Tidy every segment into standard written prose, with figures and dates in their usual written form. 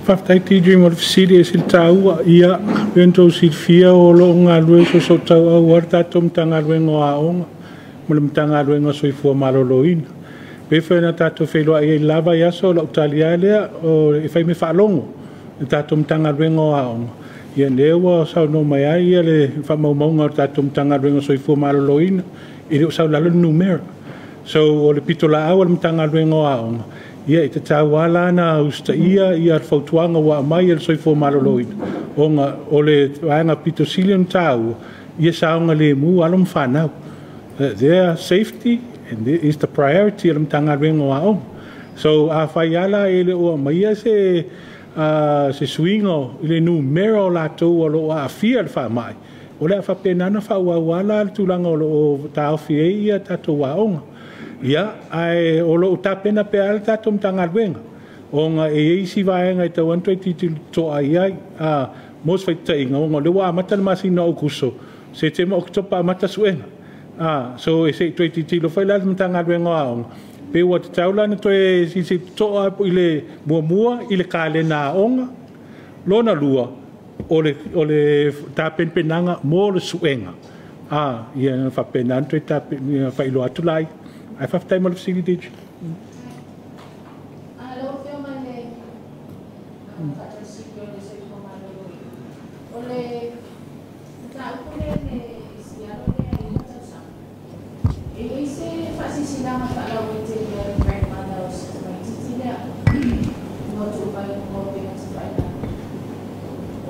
Faafetai TJ mo le fesili e ese le taua. Ia, pei ona outou silafia o lo o galulue soosootauau lava le tatou Matagaluega o Aoga ma le Matagaluega o le Soifua Maloloina. E pei foi ona tatou feiloai ai i le la vaiaso, o lau tali lava lea, e fai ma faalogo le tatou Matagaluega o Aoga, ia lea ua saunoa mai ai le faamaumauga a le tatou Matagaluega o le Soifua Maloloina, e le o sau i lalo le numera. So, o le pitolaau a le Matagaluega o Aoga, ia e tatau lava la ona usitaia le fautuaga ua aumai e le Soifua Maloloina, ona o le vaega pito sili ona taua, ia saogalemu alo ma fanau. Their safety is the priority a le Matagaluega o Aoga. So, afai lava la e le o aumaia se suiga i le numera o latou o lo o aafia i le faamai, o le a faapena ona faaauau lava la le tulaga o lo o taofi ai ia tatou aoga. Ia, ae o lo o tapena pea le tatou Matagaluega, ona e i ai isi vaega e tatau ona toe tilotilo totoa i ai. Mo se faitaitaiga, ona o lea ua amata le masina o Aokuso, Setema, Oketopa amata suega. So e se i toe tilotilo foi la le Matagaluega o Aoga, pe ua tatau la ona toe silasila totoa i le muamua i le kalena aoga, lona lua o le tapenapenaga mo le suega. Ia faapena ona toe faailoa atu laia. Ae faafetai mo le fesili, DJ. Lau Afioga i le Faatonusili o le Soifua Maloloina, o le mataupu lea i le isi alo lea e 9 tausaga, e i ai se faasilasilaga faalauaitele a le grandmother o si tamaitiiti lea ua tuu mai i luga o upega tafailagi?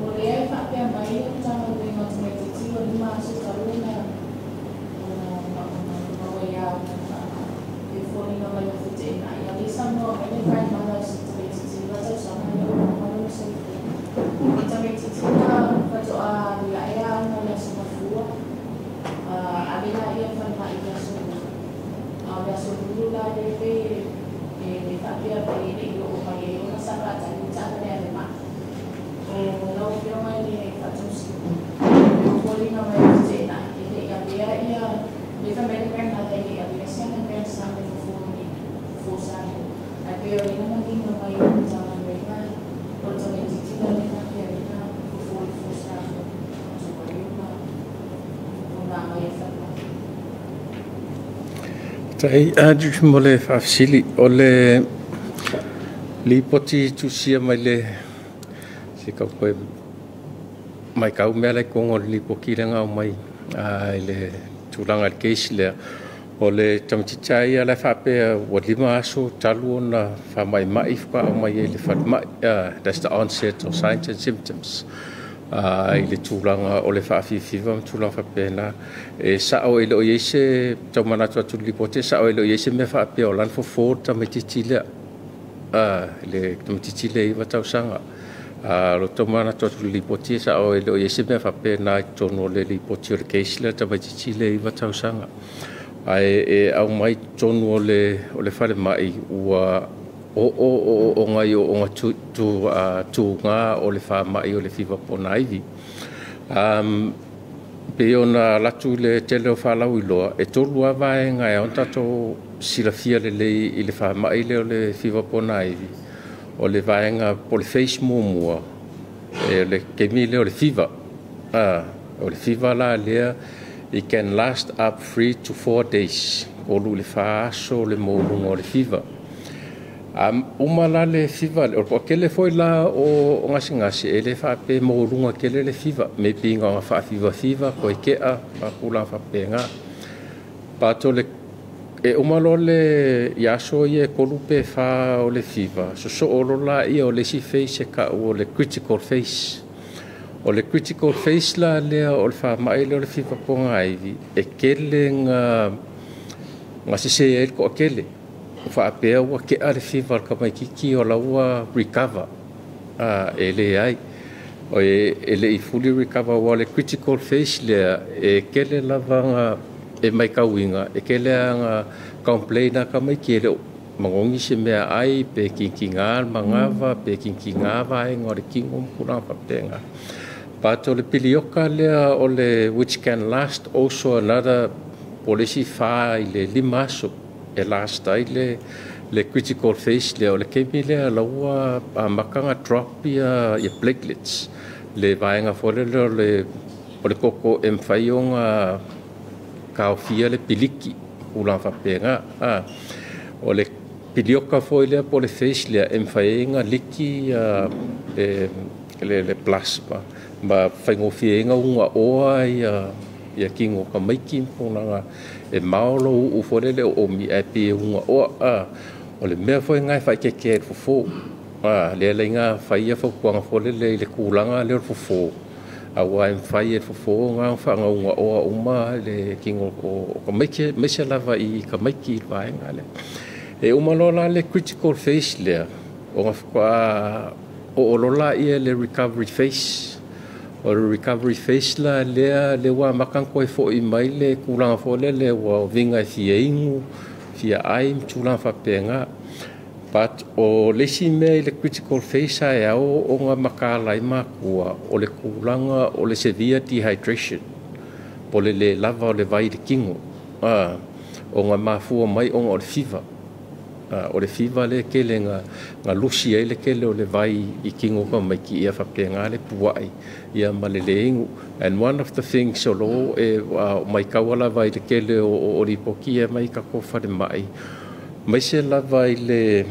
O lea e faapea mai le Matagaluega o tamaitiiti ua 5 aso talu ona maua ia ona faamai, e foliga mai ua feteenai. A o lea e saunoa mai le grandmother o si tamaitiiti 9 tausaga e le o maua lona soifua. O le tamaitiiti na faatoa alu ae aoga i le Aso Gafua, ave laia i le falemai i le Aso Lua. A o le Aso Lulu la lea pei e faapea mai e le i oo mai ai ona sa faatali le taavale ave mai. O lau Afioga i le Faatonusili, e foliga mai ua feteenai, e le i avea ia le fai mai le grandmother e le i avea si ana grandson e fofo i fofo sa leo. Ae pei o lea na manino mai e le Matagaluega o le tamaitiiti la lea faapea ai na fofo i fofo sa leo tuai ona aumai e falemai. Faafetai mo le faafesili. O le lipoti tusia mai le se kau koe mai kau mea lai kongo le lipoti le ngau mai i le tulaga i le case lea. O le tamaitiiti lava ia la e faapea ua 5 aso talu ona faamaimai faatoa aumai ai i le falemai. That's the onset of signs and symptoms. I le tulaga o le faafifiva ma tulaga faapena. E sao e le o i ai se taumanatu atu i le lipoti, e sao e le o i ai se mea faapea o lana fofo le tamaitiiti lea. Le tamaitiiti lea 9 tausaga. Lo taumanatu atu i le lipoti, e sao e le o i ai se mea faapena i totonu o le lipoti o le case lea, tamaitiiti lea 9 tausaga. Ae e aumai totonu o le falemai ua o ngai o tuga o le faamai o le fiva ponaivi. Pe ona latu le tele o whalau iloa, e tolu a vaenga e on tatou silafia lelei i le faamai le o le fiva ponaivi. O le vaenga po le face muamua, e le kemi le o le fiva. O le fiva la lea, it can last up 3 to 4 days. Olu le whaaso le mōlunga o le fiva. Uma la le fiva, o kele foi la o ngasingasi, e le whaape mōlunga kele le fiva. Me pinga o whaafiva fiva, koe kea, whaapula whaapenga. Pato le, e uma lo le iaso ia e kolupe wha o le fiva. So so olo la ia o le si face e ka o le critical face. O le critical face la lea o le whaamai le o le fiva ponga aivi, e kele ngā sese e ko kele. O whaapea ua kea le fiva ka mai kiki o la ua recover. E le ai. O e le i fully recover ua le critical face lea e kele lava ngā e mai kauinga, e kele ngā complain ka mai kele o mangongi se mea ai pe kinkinga mangawa, pe kinkinga vai ngā le kingo mpura whapenga. But o le pilioka lea o le which can last also another polisi wha i le 5 aso e last ai Le critical phase lea o le taimi lea la ua amata ona drop ia platelets, le vaega foi lele o le koko e mafai ona taofia le piliki, tulaga faapena. O le pilioka foi lea po o le phase lea e mafai ai ona liki le plasma ma faigofie ai ona ugaoa ia tino o tamaiti ma tulaga e mao lou uu foi lele o omi ae pei e ugaoa. O le mea foi lena e faaeteete ai i le fofo lea la fai ia fautuaga foi lele i le tulaga lea o le fofo, aua e mafai e le fofo ona faagaugaoa uma le tino o tamaiti, aemaise lava i tamaiti i le vaega lea. E uma loa la le critical phase lea, ona faatoa oo loa lea le recovery phase. O le recovery phase la lea, lea ua amata ona toe foi mai le tulaga foi lele ua viga e fia inu, fia ai ma tulaga faapena. But o le isi mea i le critical phase ae ao ona mataala ai matua, o le tulaga o le severe dehydration, po o le lē lava o le vai i le tino, ona mafua mai ona o le fiva. O le fiva lea tele na lusi ai le tele o le vai i tino o tamaiti, ia faapena le puai ia ma le lē inu. And one of the things o lo e maitaua lava i le tele o lipoti ia mai tatou falemai, maise lava i le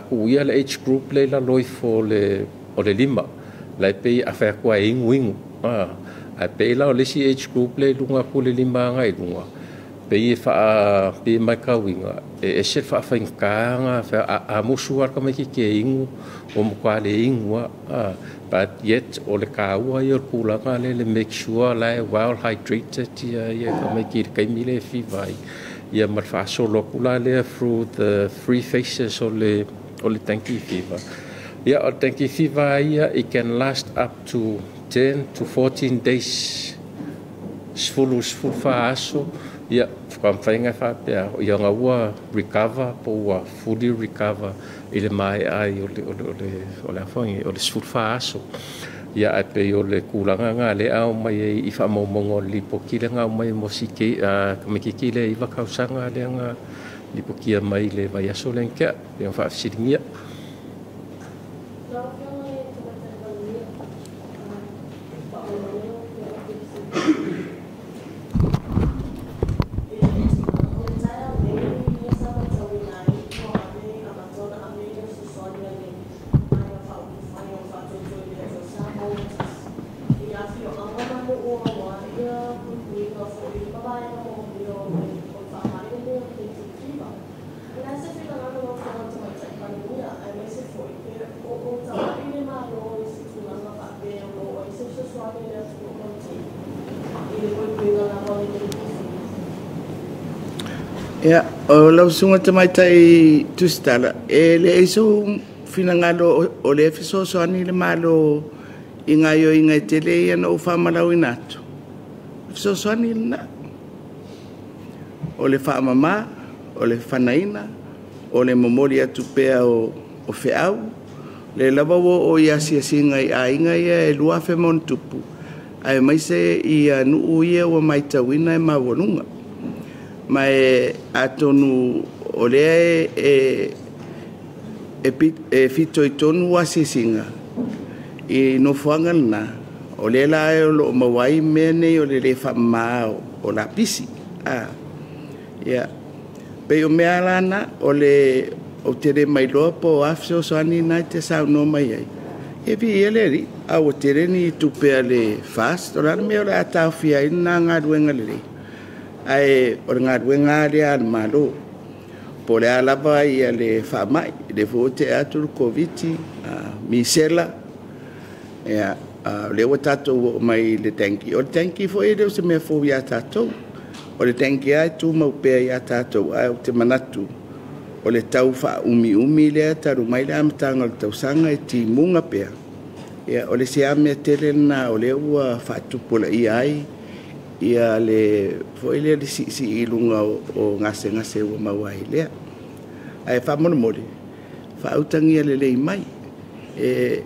tuuia le age group le i lalo ifo o le 5 la e pei a fai atu e inu inu, ae pei la o le isi age group le i luga atu le 5 agai i luga, pei e pei e matauina e ese le faafaigata a musu lava le tamaititi e inu ua matua le inu lava. But yet o le taua ia o le tulaga lea, le make sure la e well hydrated ia tamaiti i le taimi lea e fiva ai, ia ma le faasolo atu la lea through the three phases o le dengue fever. Ia, o le dengue fever ia, it can last up to 10 to 14 days, 10 14 aso, ia faamafai faapea ia ona ua recover po ua fully recover i le maea ai o le afogi o le 14 aso. Ia, ae pei o le tulaga na lea ao mai ai i faamaumauga o le lipoti lea na aumai mo si tamaititi lea 9 tausaga lea na lipotia mai le vaiaso lea na tea pei ona faafesiligia. Lau Afioga i le Tamaitai Palemia, faamolemole lau Afioga ou te fesili. O le taeao nei lea sa matauina ai ua ave amata ona ave le fesoasoani a le Vaega Faaupufai o Faatuatua i le Atua Samoa ua Tasi i afioaga ma nuu aua ia puipuiga foi ma vaega moomia o le faamai lenei o le dengue fever. O le a se finagalo lau Afioga i le Tamaitai Palemia, aemaise foi pe o tagai le Malo i se tulaga faapea o lo o ai se fesoasoani a le atunuu lautele i le puipuiga lava o le dengue fever? Ia, o lau susuga tamaitai tusitala, e leai sou finagalo o lea fesoasoani le Malo i gaoioiga e tele ia na ou faamalauina atu. Fesoasoani lena. O le faamamā, o le fanaina, o le momoli atu pea o feau, le lava ua oo i asiasiga i aiga ia e 2,000 ma ono tupu, aemaise ia nuu ia ua matauina e maualuga. Ma e atonu o lea e fitoitonu asiasiga i nofoaga lena, o lea la e o loo maua ai mea nei o le lē faamamā o lapisi. Ia, pei o mea la na o le ou te le mailoa po o a fesoasoani na e te saunoa mai ai. E viia le Alii, a ua tele ni tupe a le FAST, o le a le mea o le a taofia ai lena galuega lelei? Ae o le galuega lava lea a le Malo. Po o le a lava ia le faamai, lea foi ua tea atu le Koviti, misela, ia, o lea ua tatou oo mai i le dengue. O le dengue foi e le o se mea fou iā tatou. O le dengue lava e tumau pea iā tatou, ae ou te manatu o le tau faaumiumi lea talu mai le amataga o le tausaga e timuga pea. Ia, o le isi lava mea tele lena o lea ua faatupulaia ai ia le foi lea le siisii i luga o gasegase ua maua ai lea. Ae faamolemole, faautagia lelei mai. E,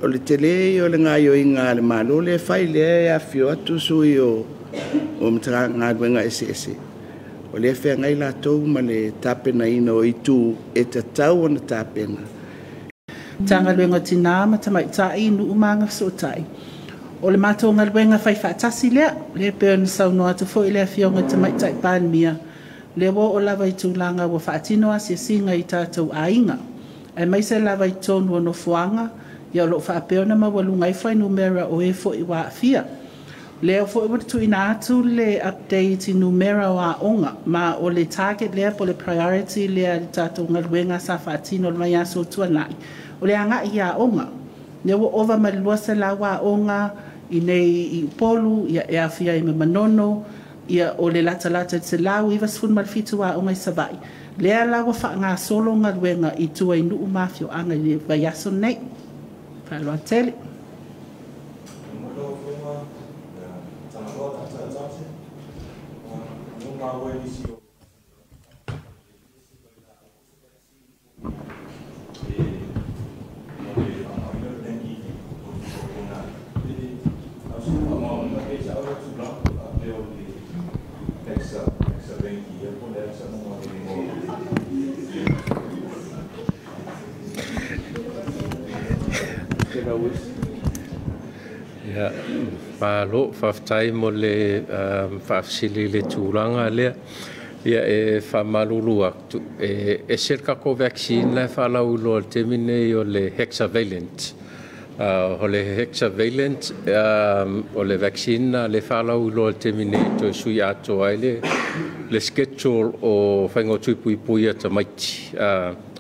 o le tele ia o le gaoioiga a le Malo lea e fai lea e afifio atu sui o Matagaluega eseese. O lea feagai latou ma le tapenaina o itu e tatau ona tapena. Matagaluega o Tina ma Tamaitai, Nuu ma Agafesootai, o le matou galuega faifaatasi lea, lea e pei ona saunoa atu foi le Afioga i le Tamaitai Palemia, lea ua oo lava i tulaga ua faatino asiasiga i tatou aiga, aemaise lava i totonu o nofoaga, ia o lo o faapea ona maualuga ai fuainumera o e foi ua aafia. Lea foi ua tuuina atu le update i numera o aoga, ma o le target lea po o le priority lea i le tatou galuega sa faatino i le vaiaso ua tuanai, o le agai i aoga. Lea ua ova ma le 200 aoga i nei i Upolu, ia e aofia ai ma Manono, ia o le latalata i le 197 aoga i Savaii. Lea la ua faagasolo galuega i tua i nuu ma afioaga i le vaiaso lenei. Faaaloalo tele. Ia, malo, faafetai mo le faafesili i le tulaga lea. Ia, e faamalulu atu, e ese le tatou vaccine la e faalauiloa i le taimi nei o le hexavalent. O le hexavalent, o le vaccine na le faalauiloa i le taimi nei toe sui atoa ai le schedule o faiga o tui puipui a tamaiti,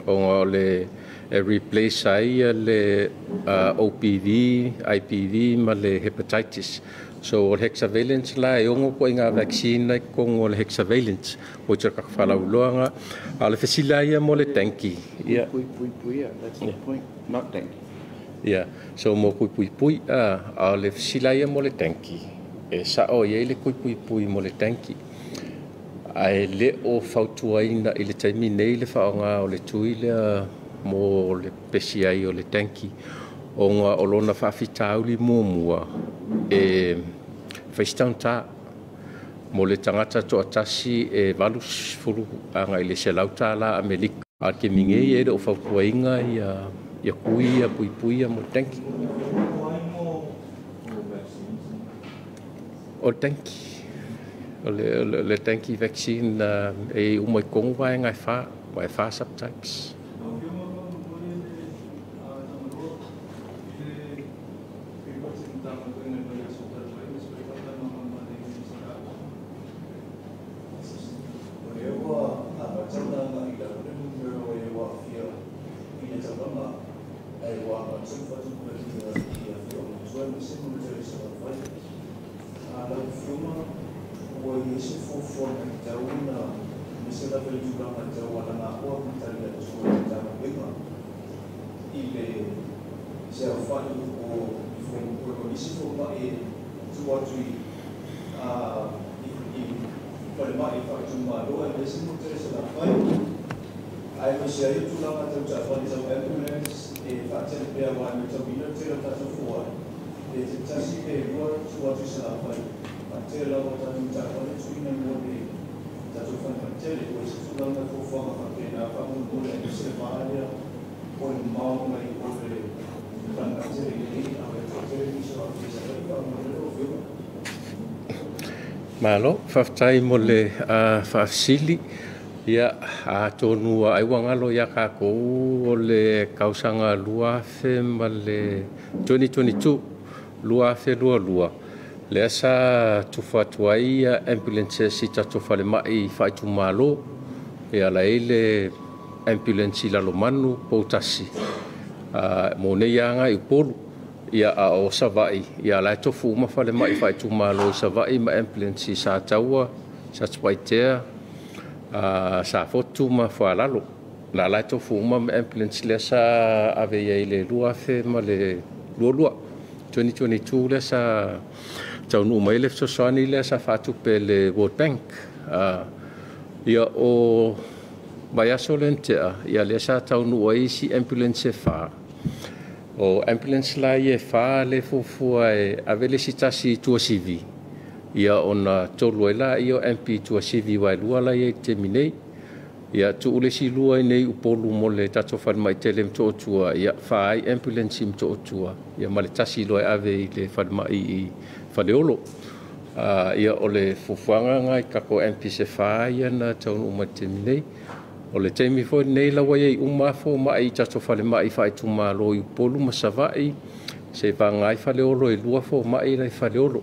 ona o le e replace ai le OPV, IPV ma le hepatitis. So o le hexavalent la e ono ituaiga vaccine la i totonu o le hexavalent o te faalauiloaga. A o le fesili lava ia mo le dengue. Ia. Pui pui pui, that's the point, not dengue. Yeah. So mo pui pui pui, a o le fesili lava ia mo le dengue. E sao i ai le pui pui pui mo le dengue. Ae le o fautuaina i le taimi nei le faaaoga o le tui lea mo le pesi ai o le dengue, ona o lona faafitauli muamua e fai si taugata mo le tagata toatasi e 80 agai le $100 Amerika. A o le taimi nei e le o fautuaina ia tui ia puipui ia mo le dengue. O le dengue, o le dengue vaccine e uma i totonu vaega e fa, e fa subtypes. Malo, faafetai mo le faafesili. Ia, atonu ai ua galo ia tatou o le tausaga 2022, 2022, lea sa tufa atu ai ambulances i tatou falemai faaitumalo. Ia la i le ambulance i Lalomanu, Poutasi, mo nei aga i Upolu. Ia, a o Savaii, ia la e tofu uma falemai faaitumalo i Savaii ma ambulance i Sataua, Satupaitea, Safotu ma Fualalo. La la e tofu uma ma ambulance lea sa ave i ai le 2022. 2022 lea sa taunuu mai le fesoasoani lea sa faatupe le World Bank. Ia o vaiaso lea na tea, ia lea sa taunuu ai isi ambulance e fa. O ambulance la ia e fa le fuafua e ave le isi tasi i Tuasivi. Ia ona 3 ai laia o MP Tuasivi wailua la i ai taimi nei. Ia tuu le isi 2 i nei Upolu mo le tatou falemai tele Motootua, ia 4 ai ambulance i Motootua, ia ma le 1 loa e ave i le falemai i Faleolo. Ia o le fuafuaga lena i tatou MP se 4 ia na taunuu mai i le taimi nei. O le taimi foi lenei la ua iai uma lava fomai i tatou falemai faaitumalo i Upolu ma Savaii, seivaga ai Faleolo e 2 fomai la i Faleolo.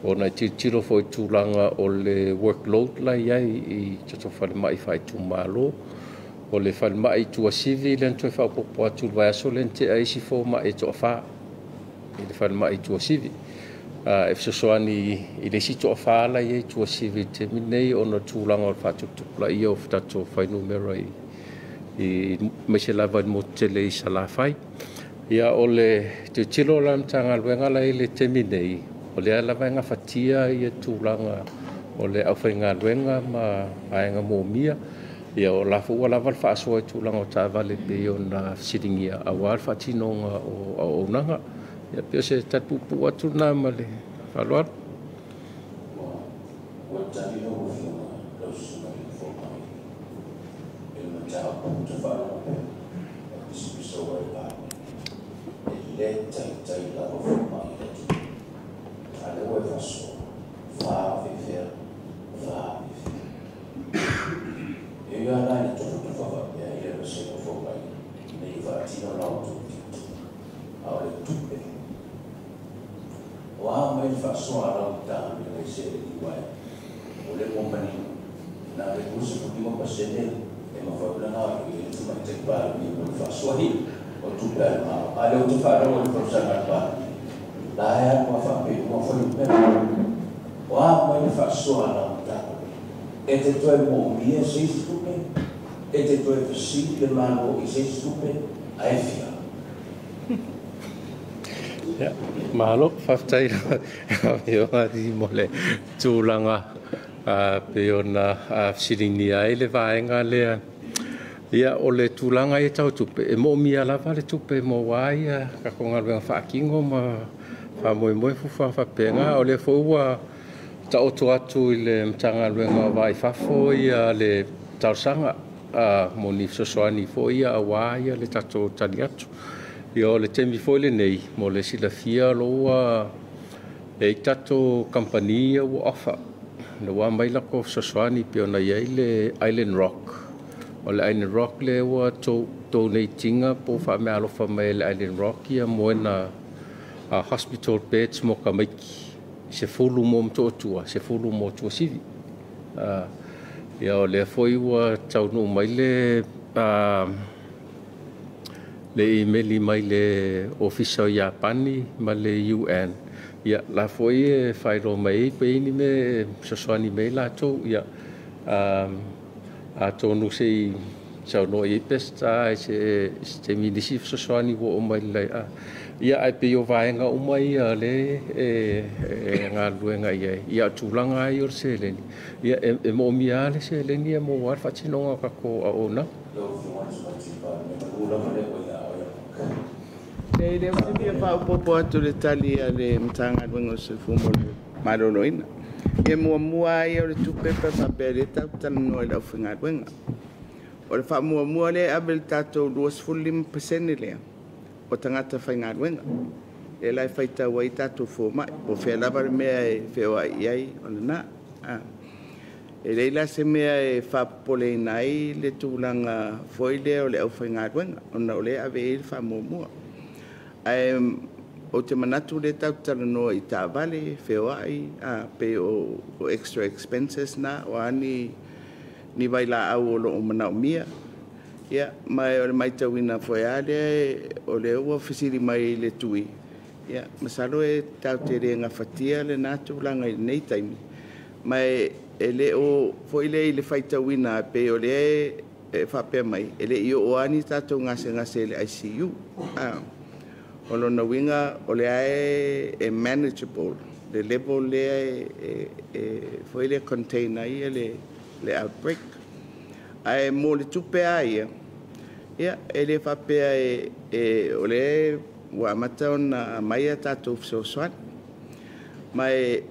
Ona e tilotilo foi i tulaga o le workload la i ai i tatou falemai faaitumalo. O le falemai i Tuasivi lea na toe faaopoopo atu i le vaiaso lea na tea isi fomai e toafa i le falemai i Tuasivi. E fesoasoani i le isi toafa la i ai i Tuasivi i le taimi lenei ona o tulaga o le faatuputupulaia o tatou fuainumera i aemaise lava i le motu tele i Salafai. Ia o le tilotilo la a le Matagaluega la i le taimi nei, o lea lava e gafatia ia tulaga o le aufaigaluega ma vaega moomia. Ia o la foi ua lava le faasoa i tulaga o taavale pei ona fesiligia aua le faatinoga o auaunaga. Ia pei o se tali puupuu atu lena ma le faaaloalo. Ua tali lau Afioga lau Susuga i le Fomai i le mataupu ou te faalogo pea e pisapisao ai le Palemene. E le taitai lava fomai i le atunuu. A lea ua e faasoa, faafefea, faafefea. E ui lava la ina tufatufa faapea i le vasega o fomai ina ia faatino la outou tiute, a o le tupe, o a mai le faasoa a lau Matagaluega i seleni uae, o lea ua manino, na o le 25% e mafai ona galulue ai le Tamaitai Palemia mo le faasoaina o tupe a le Malo. A lea ou te faalogo i le fausaga a le Palemia, la e alu lava faapea fuainumera. O a mai le faasoa a lau Matagaluega, e te toe moomia se isi tupe, e te toe fesili le Malo i se isi tupe, ae fia. Ia, malo, faafetai Afioga mo le tulaga pei ona fesiligia ai le vaega lea. Ia o le tulaga ia tau tupe, e moomia lava le tupe mo aua ia tatou galuega faatino ma faamoemoe fuafuaga faapena. O lea foi ua taoto atu i le Matagaluega o Va i Fafo ia le talosaga mo ni fesoasoani foi ia aua ia le tatou tali atu. Ia o le taimi foi lenei mo le silafia o ua e i tatou kamupani ia ua offer na ua aumai latou fesoasoani pei ona i ai le Island Rock. O le Island Rock lea ua donate ina po o faameaalofa mai e le Island Rock ia moena hospital beds mo tamaiti, 10 mo Motootua, 10 mo Tuasivi. Ia o lea foi ua taunuu mai le email mai le Ofisa o Iapani ma le UN. Ia la foi e faailoa mai ai pe i ai ni mea e fesoasoani mai ai latou. Ia atonu se i saunoa i ai Peseta i se taimi i nisi fesoasoani ua oo mai le ia ae pei o vaega uma ia lea e galuega i ai. Ia o tulaga ai o le seleni, ia e moomia lava le seleni e maua ai le faatinoga o tatou auaunaga. Lau Afioga i le Tamaitai Palemia, manu lava lea ua ia oe. Le lea ou te fia faaopoopo atu le tali a le Matagaluega o le Soifua Maloloina. E muamua ai o le tupe pe faapea lea tatou talanoa i le aufaigaluega. O le faamuamua lea e ave i le tatou 25% lea o tagata faigaluega. Lea la e faitau ai tatou fomai, po o fea lava le mea e feoai i ai o lena. E leai la se mea e faapopoleina ai le tulaga foi lea o le aufaigaluega, ona o lea e ave i ai le faamuamua. Ae ou te manatu lea tatou te talanoa i taavale, feoai, pei o extra expenses na, o a ni vailaau o lo o manaomia. Ia, ma o le matauina foi lava lea, o lea ua fesili mai i le tui, ia, masalo e tatou te le gafatia lena tulaga i lenei taimi. Ma e le o foi lea i le faitauina pei o lea e faapea mai, e le i oo lava ni tatou gasegase i le ICU. O lona uiga o lea e manageable le level lea e foi lea contain ai le outbreak. Ae mo le tupe a ia, ia, e le faapea o lea ua amata ona aumai a tatou fesoasoani. Ma e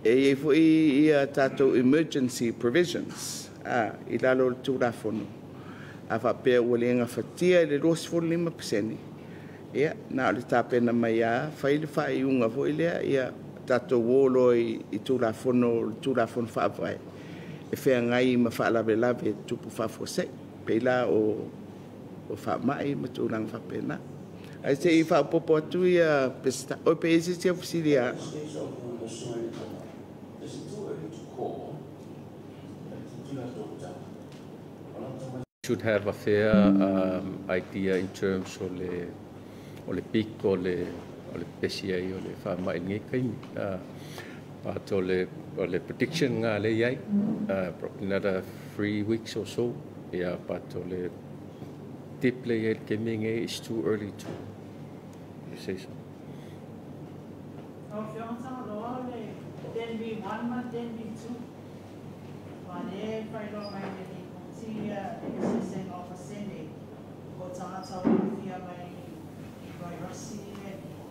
E i ai foi ia tatou emergency provisions i lalo o le Tulafono. A faapea ua le gafatia e le 25%, ia, na o le tapena mai lava fai le faaiuga foi lea, ia tatou o loa i Tulafono, le Tulafono Faavae e feagai ma faalavelave tupu faafuasei, pei la o faamai ma tulaga faapena. Ae se i faaopoopo atu ia Peseta. Oi, pe i ai se isi au fesili ia? Should have a fair idea in terms o le peak o le pepesi ai o le faamai i lenei taimi. But o le prediction nga lea e i ai, probably another 3 weeks or so. Yeah, but o le tip lea e i ai i le taimi lenei is too early to say so. Lau Afioga Tagaloa, o le 10V1 ma le 10V2. Aua o lea e faailoa mai e le Lipoti le eseesega o pasene o tagata o aafia mai i vairasi ia e lua.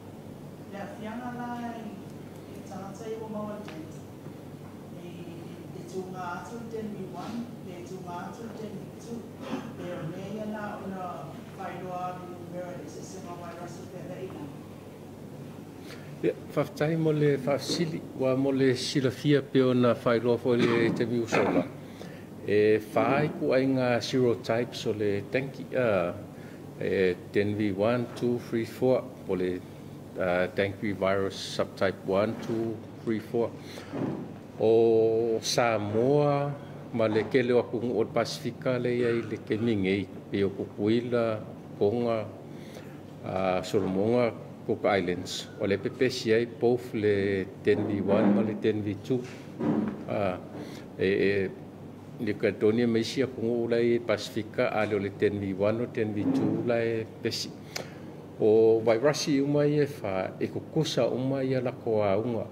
Le aafiaga la i tagata ia ua maua i le dengue, e tuga atu le 10V1 pe tuga atu le 10V2, pe o mea ia na ona faailoa atu i numera i le eseesega o vairasi o feaveai ai. Ia, faafetai mo le faafesili, ua mo le silafia pei ona faailoa foi i le taimi ua sola, e 4 ituaiga serotypes o le dengue, e 10V1, 2, 3, 4, po o le dengue virus subtype 1, 2, 3, 4. O Samoa ma le tele o atunuu o le Pasifika lea e i ai i le taimi nei, pei o Tutuila, Tonga, Solomoga, Cook Islands, o le pepesi ai both le 10V1 ma le 10V2. E New Caledonia ma isi atunuu la e i ai Pasifika, a le o le 10V1 o 10V2 la e pepesi. O vairasi uma ia e 4, e tutusa uma ia latou auga,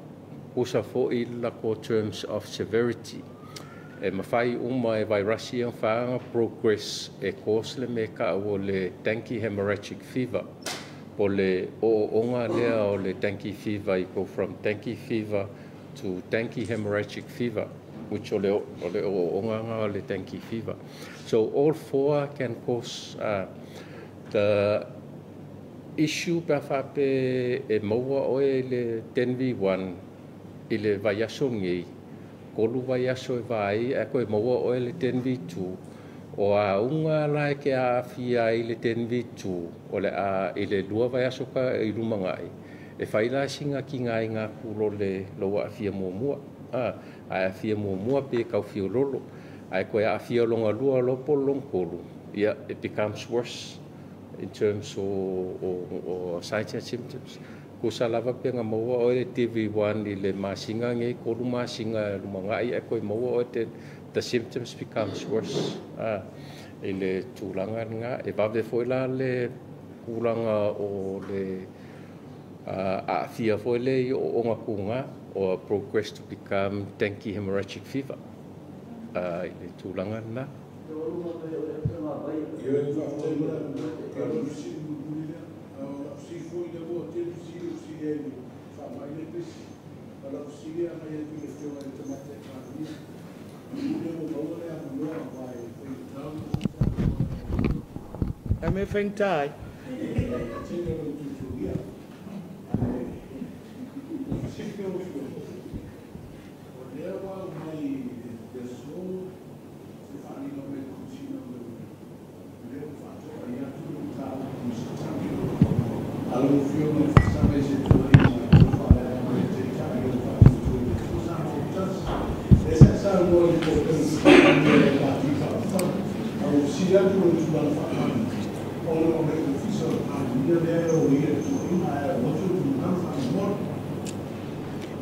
tutusa foi le latou terms of severity. E mafai uma e vairasi ia ona 4 ona progress e cause le mea e taua o le dengue hemorrhagic fever. Po le ooooga lea o le dengue fever, you go from dengue fever to dengue hemorrhagic fever, which o le ooooga nga o le dengue fever. So all 4 can cause the issue pe a faapea e maua oe i le 10V1 i le vaiaso nei, 3 vaiaso e vaai ae koe maua oe le 10V2, o auga la e ke aafia ai le 10V2 o le a i le 2 vaiaso ka i lumanai, e fai la singa ki ngai ngā kuro le lau aafia muamua. A aafia muamua pe kau fiololo, ae koe aafia longa lua lopo long kolu, yeah, it becomes worse in terms o signs and symptoms. Kusa lava pe ngā maua oe le TV1 i le masinga ngai, kolu masinga lumangai, ae koe maua oe te the symptoms becomes worse. I le tūlanga ngā, e vave foi la le kūlanga o le aafia foi le i o onga kūnga, o progress to become dengue hemorrhagic fever. I le tūlanga ngā. A me whaintai.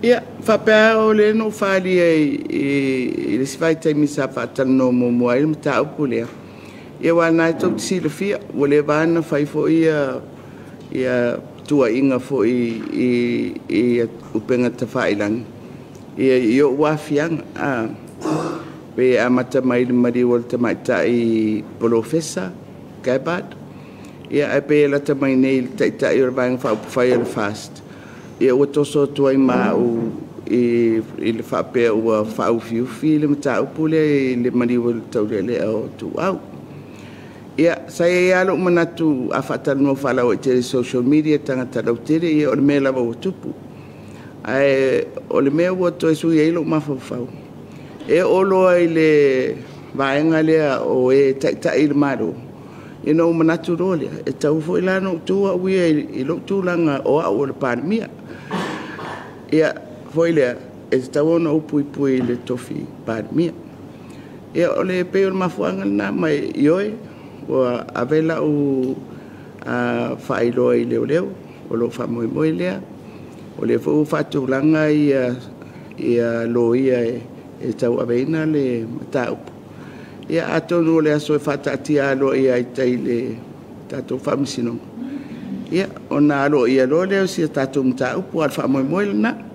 Ia, faapea o le no whalia i le si vaitaimi sa faatalanoa muamua ai le mataupu lea. Ia ua nai tou te silafia, ua leva ana fai foi ia tuuaiga foi i upega tafailagi. Ia i o'u aafiaga, pe amata mai le maliu o le tamaitai polofesa, Gabbard. Ia ae pe e lata mai nei le taitai o le vaega faaupufai o le FAST. Ia ua toso atu ai ma au i le faapea ua faaufiufi le mataupu lea i le maliu o le taulealea o Tuuau. Ia, sa i ai lava lou manatu a faatalanoa faalauaitele i social media tagata lautele, ia o le mea lava ua tupu. Ae o le mea ua toe sui ai lou mafaufau, e oo loa i le vaega lea o e taitai i le Malo, ina ua manatu loa lea, e tatau foi la ona ou tu au ia i lou tulaga o au o le Palemia. Ia, foi lea, e tatau ona ou puipui i le tofi Palemia. Ia, o le pei o le mafuaaga lena ma ioe, ua ave lau faailoa i leoleo, o lou faamoemoe lea. O lea foi ua faatulaga ia loia e tauaveina le mataupu. Ia, atonu o le aso e faataatia aloaia ai i tai i le tatou faamasinoga, ia, ona aloaia loa lea o si a tatou mataupu, a o le faamoemoe lena.